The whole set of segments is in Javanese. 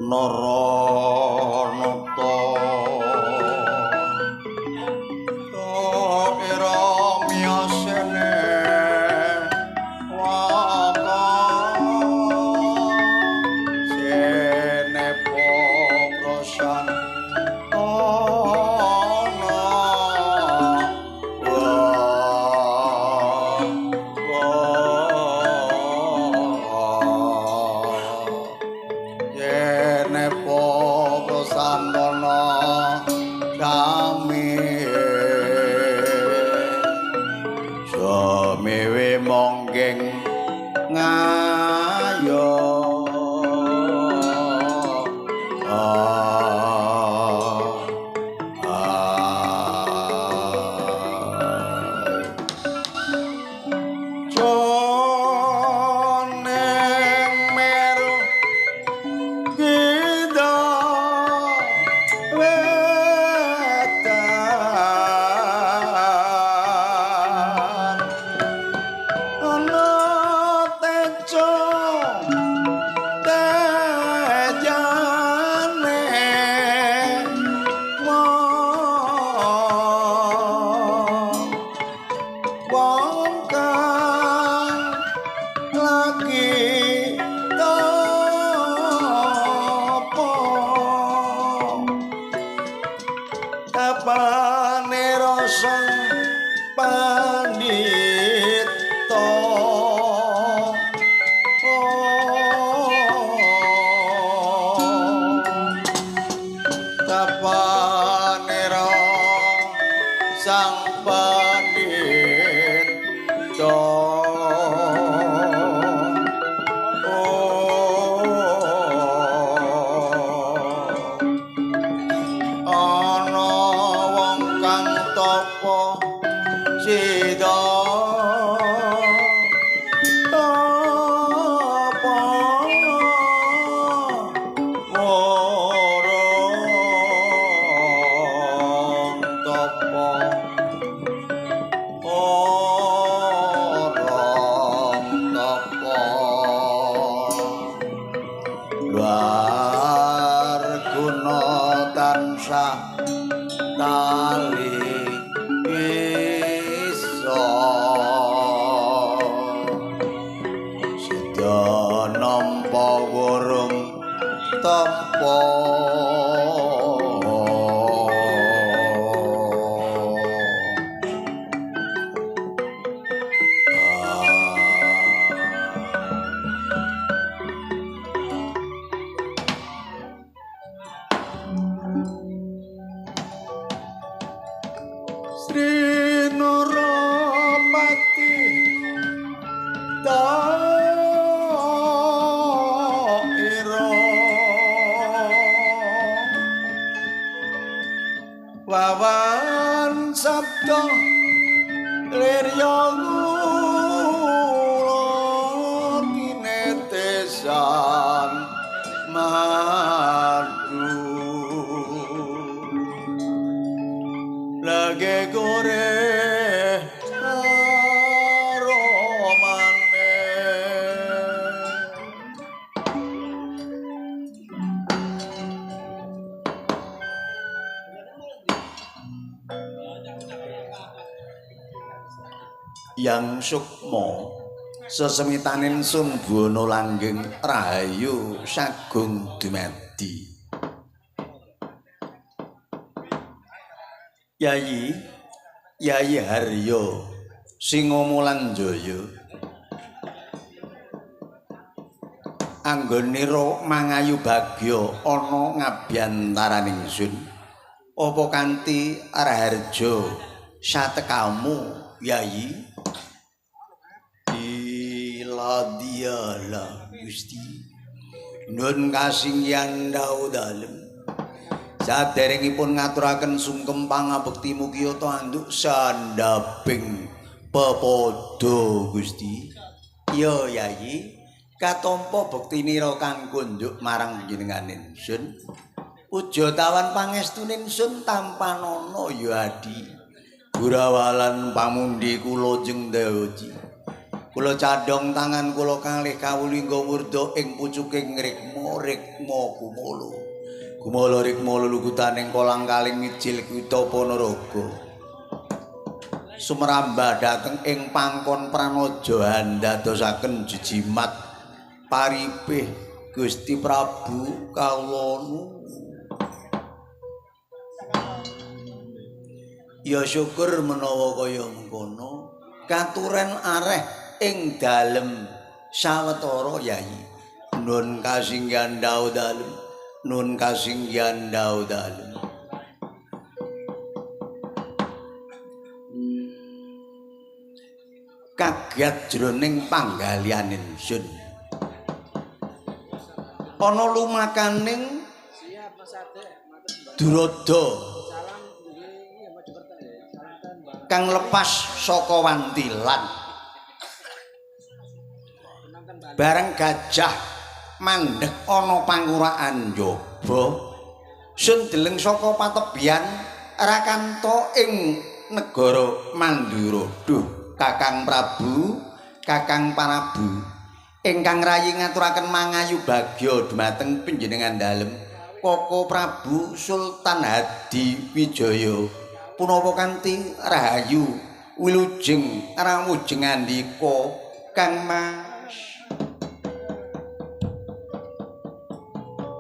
Naranata ira miyasene waka senepo prosan ana wa yenepo prasantana kami samewe monggeng ngayo Joneng meru kita wetan ana tejo tejane wong kang lagi tapa tapane rasa pandita tapane sang pandita ana wong kang tapa sida tapa warang tapa orang tapa luar guna tansah tali bisa sida nampa wurung tampa. Sri Narapati Daira Wawan sabda lirya kula tinetesan madu lage gore aromane. Yang sukma sesemitanin sun buana langgeng rahayu sagung dumadi. Yayi Yayi Haryo Singomulan Jaya anggonira mangayu bagya ana ngabiyantaraning sun apa kanthi raharja satekamu Yayi? Diladiala Gusti nun kasinggihan dawuh dalem. Saderengipun ngaturaken sungkem pangabekti mugi yata anduk sandhaping pepadha Gusti. Ya Yayi, katampa bektinira kang kunjuk marang panjenengan ingsun. Puja tawan pangestune ingsun tampanana ya Adi. Gurawalan pamundi kula jeng Dewaji. Kula cadhong tangan kula kalih kawulingga murda ing pucuking rikma rikma kumala. Kumala rikma lulugutaning kolang kaling ngijil kitha Ponorogo. Sumrambah dhateng ing pangkon pranaja andadosaken jejimat paripih Gusti Prabu kawula. Ya syukur menawa kaya mengkono katuren areh ing dalem sawetara Yayi. Nun kasinggihan dawuh dalem, nun kasinggihan dawuh dalem. Kaget jroning panggalihan ingsun. Ana lumakaning Durada kang lepas saka wantilan. Bareng gajah mandheg ana panguraan njaba, sun deleng saka patebian rakanta ing negara Mandura. Duh, Kakang Prabu, Kakang Prabu ingkang rayi ngaturaken mangayu bagya dumateng panjenengan dalem Koko Prabu Sultan Hadi Wijaya punapa kanthi rahayu wilujeng rawujeng ngandika Kang Mas.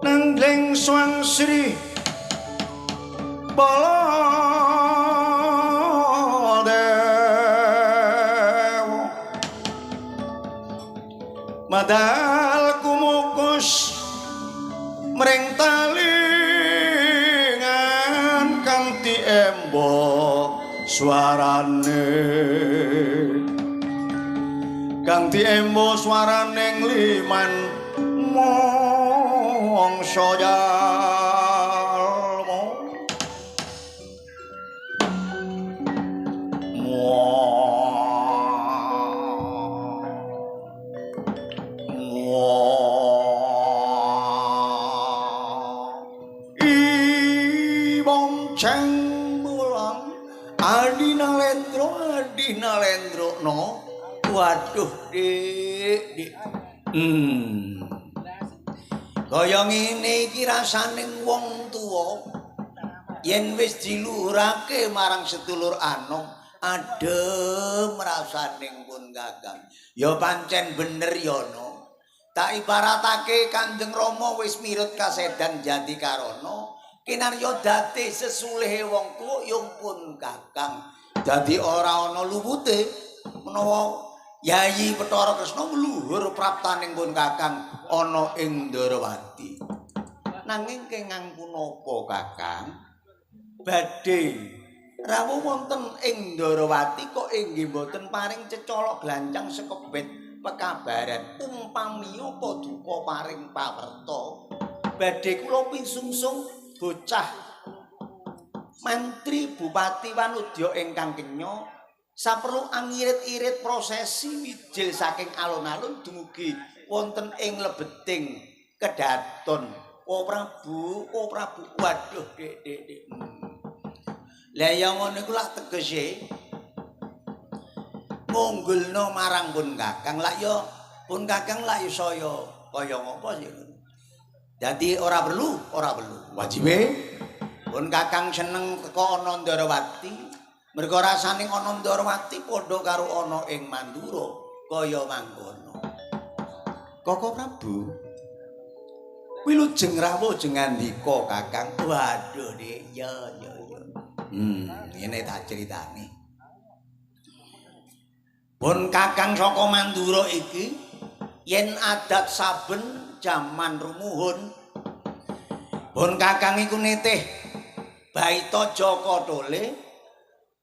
Nangling Swang Sri Baladewa madal kumukus mring talingan kang diembo suarane, kang diembo suarane ngliman mongso jalma. Ceng mulang Adi Nalendra, Adi Nalendra no. Waduh dik, dik. Kaya ngene iki rasane wong tuwa yen wis diluhurake marang sedulur anom, adem rasane pun Kakang. Ya pancen bener ya no. Tak ibaratake Kanjeng Rama wis mirut kasedan jati karana. Kinarya dadi sesulehe wong tuwa yung pun Kakang. Dadi ora ana lupute menawa Yayi Bathara Kresna ngluhur praptaning pun Kakang ana ing Ndarawati. Nanging kengang punapa Kakang? Badhe rawuh wonten ing Ndarawati kok inggih boten paring cecolok glancang sekebet pekabaran umpami paduka paring pawerta. Badhe kula pinsungsung bocah mantri bupati Wanudya ingkang kenya saperlu angirit-irit prosesi mijil saking alun-alun dumugi wonten ing lebeting kedaton. Oh Prabu, oh Prabu, waduh dik dik dik. Lah ya ngono iku lak tegese ngunggulno marang pun Kakang. Lak ya pun Kakang lak ya saya kaya ngopo sih. Dadi ora perlu, ora perlu. Wajibe pun Kakang seneng teko ana Ndarawati. Mergo rasane ana Ndarawati padha karo ana ing Mandura kaya mangkono. Koko Prabu, wilujeng rawuh jeng ngandika Kakang. Waduh dik, ya ya ya. Ngene tak critani. Pun Kakang saka Mandura iki yen adat saben jaman rumuhun pun Kakang iku nitih baita Jaka Tole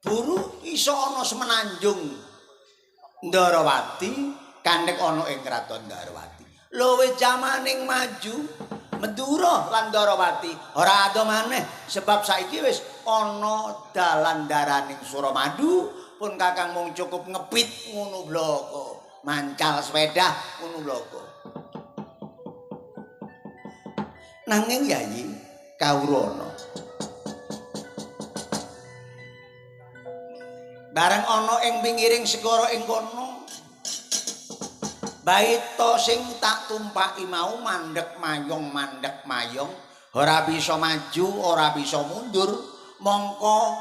buru iso ana semenanjung Ndarawati kandhek ana ing kraton Ndarawati. Lho wis jamaning maju Madura lan Ndarawati ora ado maneh sebab saiki wis ana dalan daraning Suramadu pun Kakang mung cukup ngepit ngono bloko, mancal sepeda ngono bloko. Nanging Yayi kawrana bareng ana ing pinggiring segara ing kono Baita sing tak tumpaki mau mandek mayong, ora bisa maju, ora bisa mundur, mongko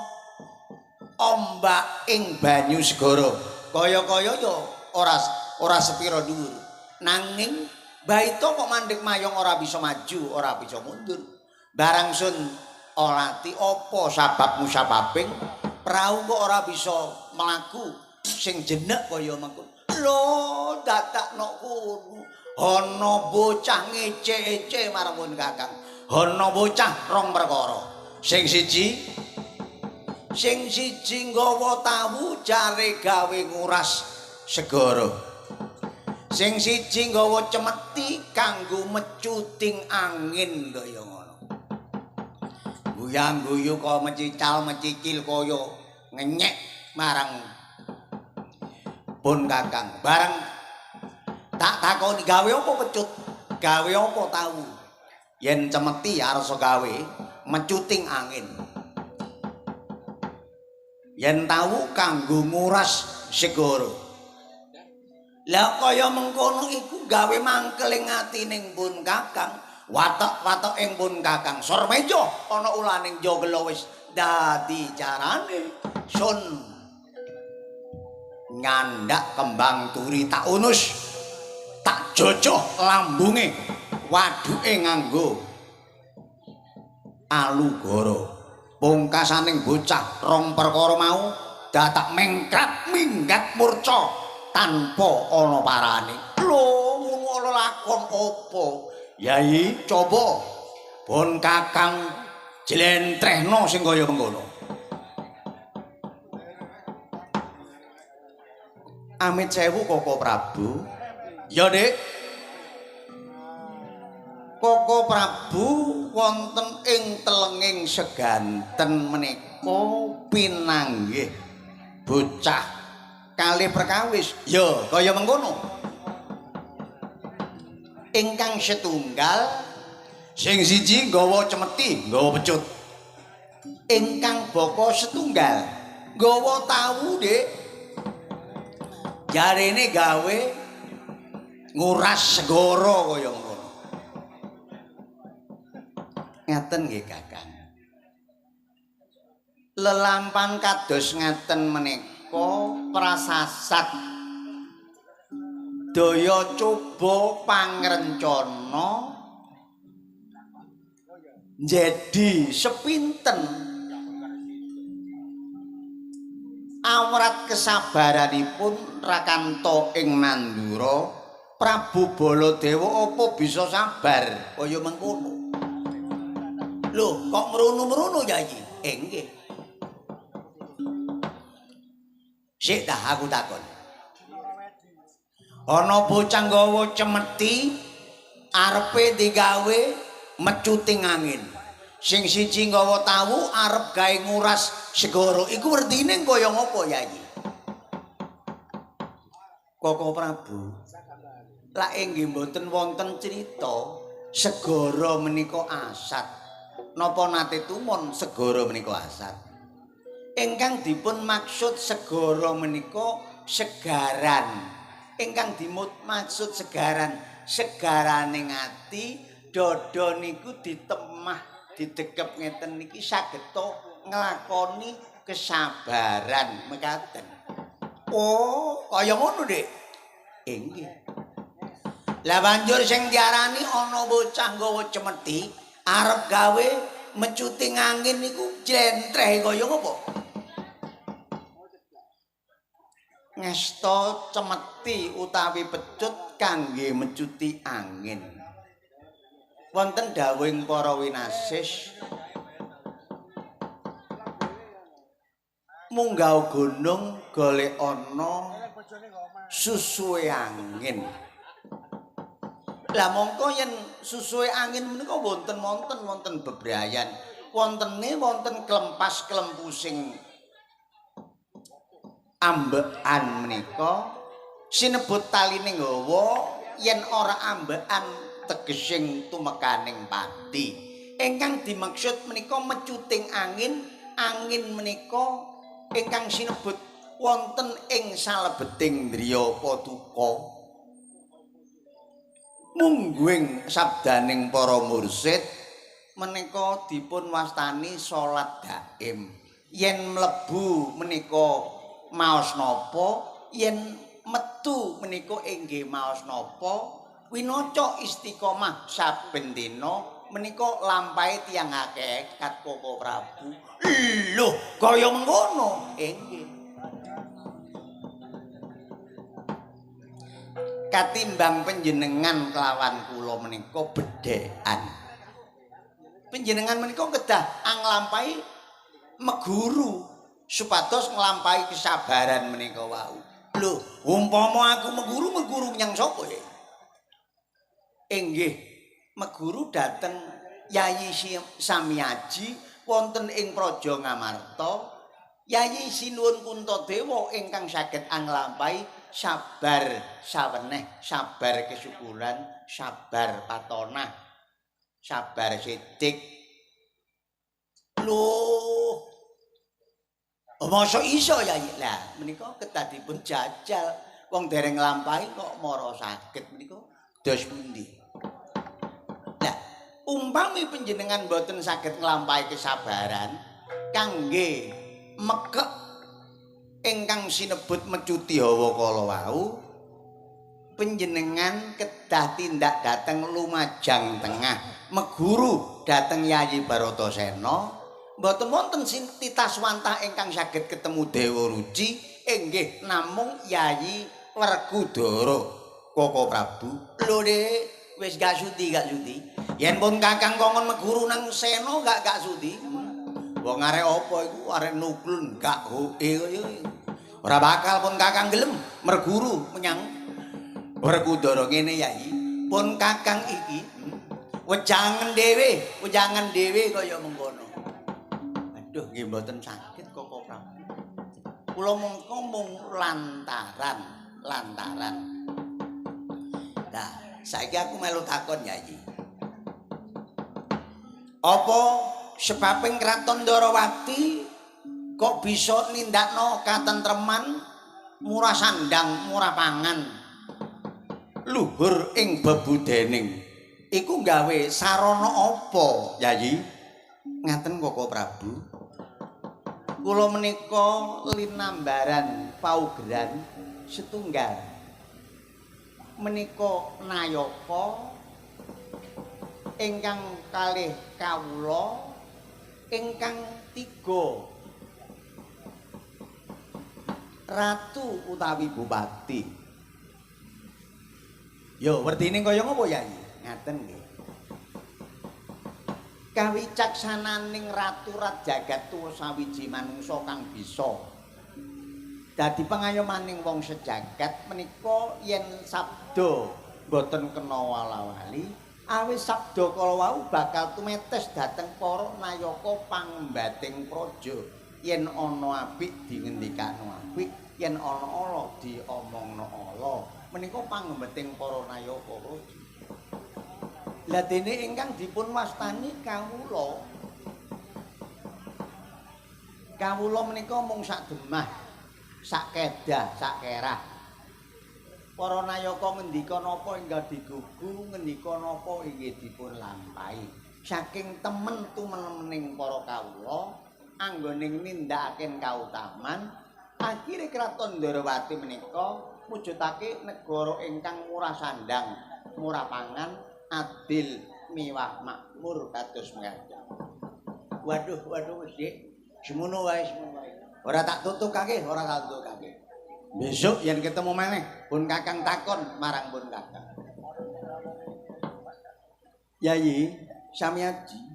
ombak ing banyu segara. Kaya-kaya ya ora sepira dhuwur. Nanging baita kok mandek mayong ora bisa maju, ora bisa mundur. Barang sun olati apa sabab musababing prau kok ora bisa mlaku sing jenek kaya mengkono. Lho, dadakno kono. Ana bocah ngece-ece marang pun Kakang. Ana bocah rong perkara. Sing siji nggawa tawu jare gawe nguras segara. Sing siji nggawa cemeti kanggo mecuting angin kaya ngono. Guyang-guyu kaya mecical mecicil kaya ngenyek marang pun Kakang. Bareng tak takoni gawe apa pecut, gawe apa tawu. Yen cemeti arsa gawe mecuting angin. Yen tawu kanggo nguras segara. Lah kaya mengkono iku gawe mangkeling atining pun Kakang, watek-watek ing pun Kakang. Sormejo ana ulaning jogelo wis dadi carane sun nyandak kembang turi tak unus, tak jojoh lambunge, waduke nganggo alugara. Pungkasaning bocah rong perkara mau dadak mengkrat minggat murca tanpa ana parane. Lho, ngono ana lakon apa? Yai, coba bon Kakang jlentrehno sing kaya mengkono. Amit sewu Koko Prabu. Ya, Dik. Koko Prabu wonten ing telenging seganten menika pinanggih bocah kalih perkawis. Ya, kaya mengkono. Ingkang setunggal sing siji nggawa cemeti, nggawa pecut. Ingkang baka setunggal nggawa tawu, Dik. Jarene gawe nguras segara kaya ngono. Ngaten nggih Kakang. Lelampan kados ngaten menika prasasat daya coba pangrencana njedi sepinten awrat kesabaranipun Rakanta ing Mandura. Prabu Baladewa apa bisa sabar kaya mengkono? Lho, kok mrunu-mrunu Yai? Nggih. Sik dah aku takon. Ana bocah nggawa cemeti arepe digawe mecuting angin. Sing siji nggawa tawu arep gawe nguras segara. Iku werdine kaya ngapa Yai? Koko Prabu, lak inggih mboten wonten crita segara menika asat. Napa nate tumon segara menika asat? Ingkang dipun maksud segara menika segaran. Ingkang dimaksud segaran, segarane ati, dada niku ditemah, didekep ngeten niki sageta nglakoni kesabaran mekaten. Oh, kaya ngono, Dik. Inggih. Lah banjur sing diarani ana bocah nggawa cemeti arep gawe mecuting angin niku jlentreh kaya ngopo? Ngesta cemeti utawi pecut kangge mecuti angin. Wonten dawuhing para winasis munggah gunung golek ana susuwe angin. Lah mongko yen susuwe angin menika wonten-wonten wonten bebrayan, wontene wonten klempas-klempusing ambekan menika sinebut taline nggawa yen ora ambekan tegesing tumekaning pati. Ingkang dimaksud menika mecuting angin, angin menika ingkang sinebut wonten ing salebeting griya paduka. Mungguing sabdaning para mursid menika dipun wastani salat daim. Yen mlebu menika maos napa, yen metu menika inggih maos napa, winaca istiqomah saben dina menika lampahe tiyang hakikat Koko Prabu. Lho, kaya mengkono inggih. Katimbang panjenengan kelawan kula menika bedhekan. Panjenengan menika kedah anglampahi meguru supados nglampahi kesabaran menika wau. Lho, umpama aku meguru, meguru menyang sapa ya? Inggih, meguru dhateng Yayi Samiaji wonten ing Praja Ngamarta. Yayi Sinuwun Puntadewa ingkang saged anglampahi sabar saweneh, sabar kesyukuran, sabar patonah, sabar sidik. Lho, mosok iso Yayi? Lah menika kedah dipun jajal. Wong dereng nglampahi kok mara saged menika dos pundi? Lah, umpami panjenengan boten saged nglampahi kesabaran kangge mekek ingkang sinebut mecuti hawa kala wau, panjenengan kedah tindak dhateng Lumajang Tengah, meguru dhateng Yayi Baratasena. Mboten wonten titas wantah ingkang saged ketemu Dewa Ruci inggih namung Yayi Werkudara Koko Prabu. Lho Dik, wis gak sudi, gak sudi. Yen pun Kakang kongkon meguru nang Sena gak sudi. Wong arek apa iku arek nuklun gak hoke kaya ora bakal pun Kakang gelem merguru menyang Werkudara. Ngene Yayi, pun Kakang iki wejangan dhewe, wejangan dhewe kaya mengkono. Aduh, nggih mboten saged Koko Prabu. Kula mongko mung lantaran. Lah, saiki aku melu takon Yayi. Apa sebabing Kraton Ndorowati kok bisa nindakno katentreman, murah sandang, murah pangan, luhur ing bebudening? Iku gawe sarana apa, Yayi? Ngaten Koko Prabu. Kula menika linambaran paugeran setunggal. Menika nayaka ingkang kalih kawula, ingkang tiga ratu utawi bupati. Yo werdine kaya ngopo Yayi? Ngaten nggih. Kawicaksananing ratu rat jagat tuwa sawiji manungsa kang bisa dadi pengayomaning wong sejagat menika yen sabda boten kena wala-wali, awis sabda kala wau bakal tumetes dhateng para nayaka pangembating praja. Yen ana apik dingendikakno apik, yen ana ala diomongno ala. Menika pangembeting para nayaka praja. Lah dene ingkang dipun wastani kawula. Kawula menika mung sak demah, sak kedah, sak kerah. Para nayaka ngendika napa enggal digugu, ngendika napa inggih dipun lampahi. Saking temen tumening para kawula anggone nindakaken kautaman, akhire Kraton Ndorowati menika mujudake negara ingkang murah sandang, murah pangan, adil, miwah makmur kados mekaten. Waduh, waduh wis Dik, semono wae, semono wae. Ora tak tutukake, ora tak tutukake. Besok yen ketemu maneh, pun Kakang takon marang pun Kakang. Yayi Samiaji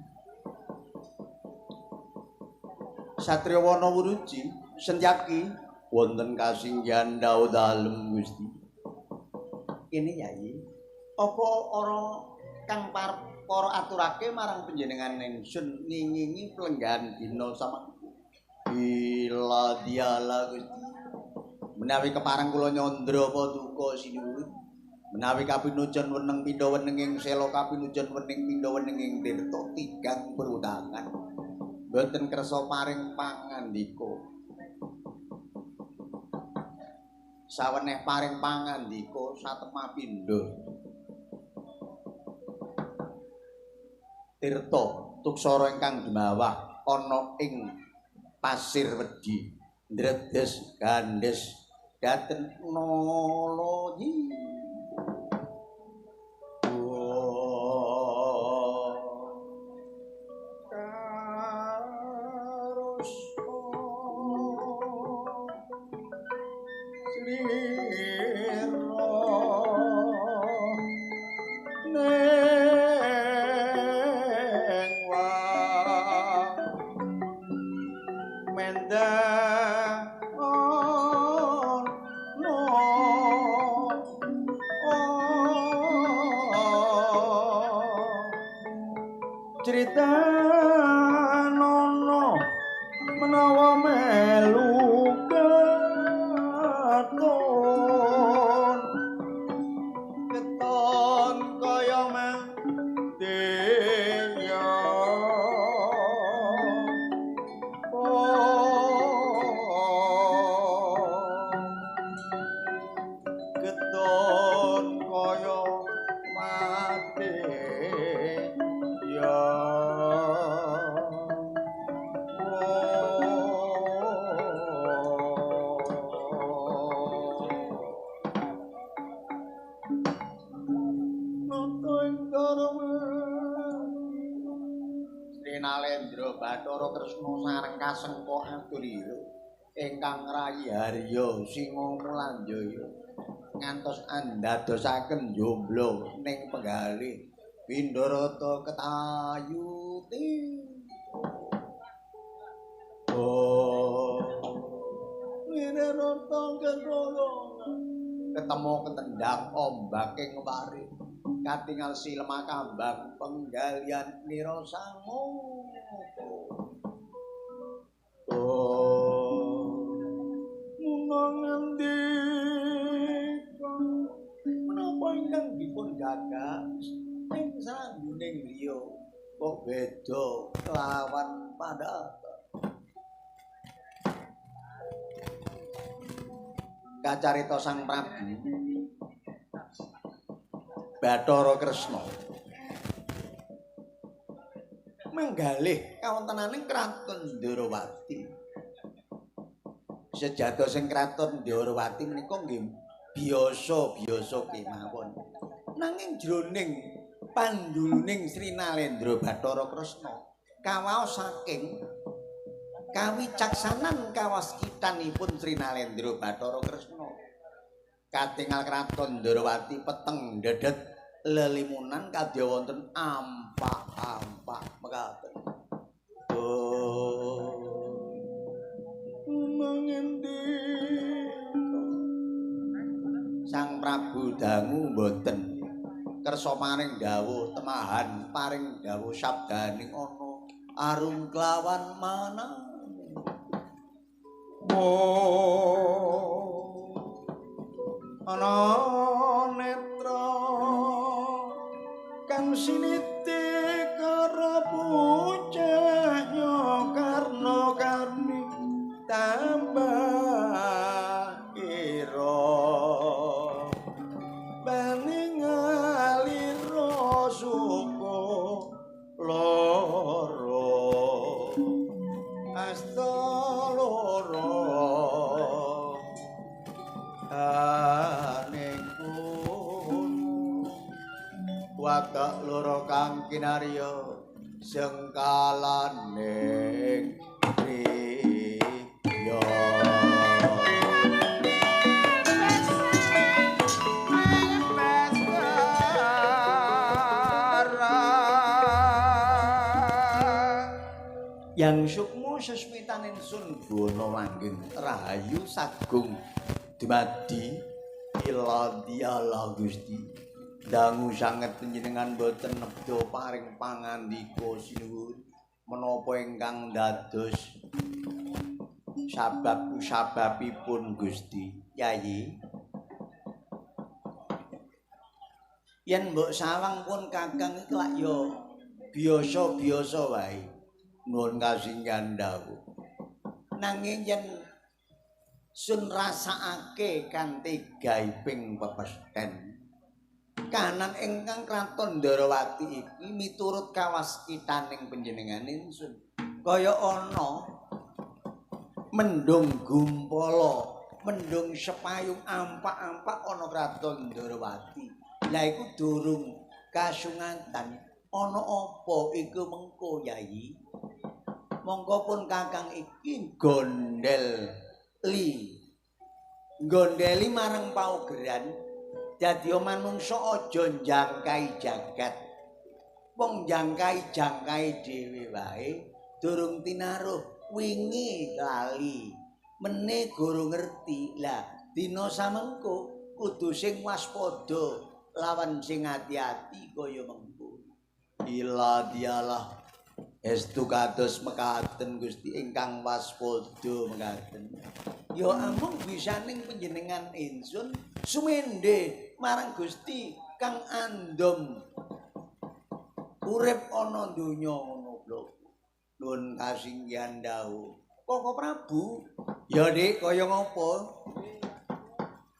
Satria Wana Wuruji Sentyaki wonten kasinggihan dawuh dalem Gusti. Kene Yayi, apa ora kang para aturake marang panjenengan ingsun ngingingi plenggahan dina sama bila diala Gusti. Menawi kepareng kula nyandra paduka sinuwun, menawi kapinujon weneng pindha wenenging sela, kapinujon wening pindha wenenging tirta tigang perutangan, mboten kersa paring pangandika. Saweneh paring pangandika satemah pindha. Tirta tuksara ingkang dumawah ana ing Pasir Wedi ndredes gandes dhateng Nalayi. Ingkang rayi Harya Singa Mulanjaya ngantos andadosaken jomblo ning penggalih Windharata ketayuti. Oh, Windharata ketolongan ketemu ketendang ombake ngwari katingal silema kambang penggalian nira sangu. Menapa ingkang dipun gagas ing srangguning liya kok beda kelawan padha. Kacarita Sang Prabu Bathara Kresna manggalih kawontenaning Kraton Ndorowati. Sejatosing sing Kraton Ndorowati menika nggih biasa-biasa kemawon. Nanging jroning panduluning Sri Nalendra Bathara Kresna kawaos saking kawicaksanan kawaskitanipun Sri Nalendra Bathara Kresna. Katingal Kraton Ndorowati peteng dedet lelimunan kadya wonten ampak-ampak mekaten. Oh, Sang Prabu dangu mboten kersa paring dawuh temahan paring dawuh sabdaning ana arum kelawan mana. Oh, ana netra kang siniti karo pucahnya karna karni tambah ira baning alira suku loro asta loro aning kono watak loro kang kinarya sengkalaning kriya. Yang sukma sesmitaning sun buwana langgeng rahayu sagung dumadi ila diala Gusti. Dangu sanget panjenengan boten nebda paring pangandika sinuwun menapa ingkang dados sabab kusababipun Gusti Yayi. Yen mbok sawang pun kakang iki lak ya biasa-biasa wae. Nuwun kasinggihan dawuh. Nanging yen sun rasakake kanthi gaibing pepesten Kahanan ingkang kraton Ndarawati iki miturut kawaskitaning panjenengan ingsun kaya ana mendung gumpala, mendung sepayung ampak-ampak ana kraton Ndarawati. Lah iku durung kasungatan ana apa iku mengko Yayi? Mongko pun kakang iki gondel li. Gondeli marang paugeran dadi manungsa aja njangkai jagat. Wong njangkai jangkai dhewe wae durung tinaruh wingi lali. Mene guru ngerti. Lah dina samengko kudu sing waspada lawan sing ati-ati kaya mengko. Ila dialah estu kados mekaten Gusti ingkang waspada mekaten. Ya amung bisaning panjenengan ingsun sumende marang Gusti kang andom urip ana donya ngono lho. Nuwun kasinggihan dawuh. Koko Prabu, ya Dik, kaya ngapa?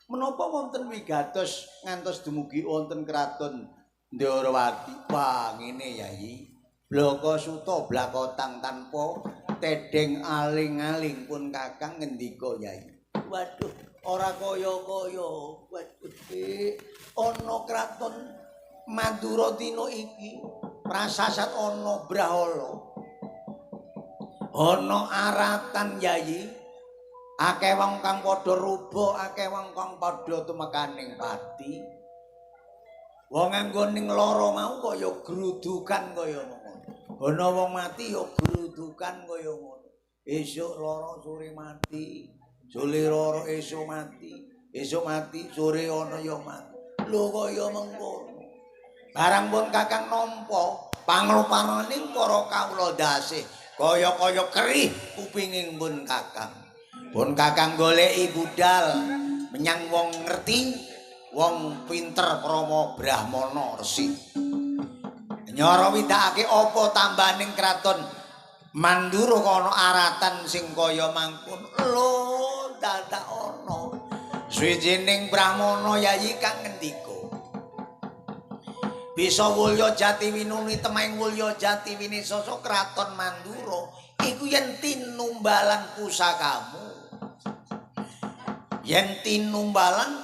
Menapa wonten wigatos ngantos dumugi wonten kraton Ndarawati? Wah, ngene Yayi. Blaka suta blakotang tanpa tedheng aling-aling pun kakang ngendika Yayi. Waduh, ora kaya-kaya. Waduh, Dik, ana kraton Madura dina iki prasasat ana brahala. Ana aratan Yayi. Akeh wong kang padha ruba, akeh wong kang padha tumekaning pati. Wong nganggo ning lara mau kaya grudukan kaya ngono. Ana wong mati ya grudukan kaya ngono. Esuk lara sore mati, sore lara esuk mati, esuk mati sore ana ya mati. Lho kaya mengkono. Barang pun kakang nampa panglupaning para kawula dasih kaya-kaya kerih kupinging pun kakang. Pun kakang goleki budal menyang wong ngerti, wong pinter krama brahmana resi. Nyara widakake apa tambaning kraton Mandura kana aratan sing kaya mangkono. Lho, dadak ana swijining brahmana yayi kang ngendika. Bisa wulya jati winuni temahing wulya jati winisasa kraton Mandura iku yen tinumbalan pusakamu. Yen tinumbalan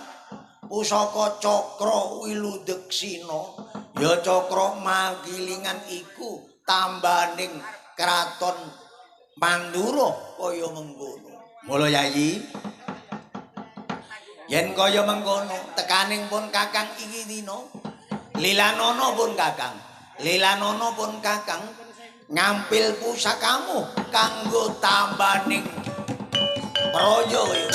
pusaka cakra wiludeksina ya cakra magilingan iku tambaning kraton Mandura kaya mengkono. Mula Yayi, yen kaya mengkono tekaning pun kakang iki dina lilanono pun kakang, lilanono pun kakang ngampil pusakamu kanggo tambaning praja kaya.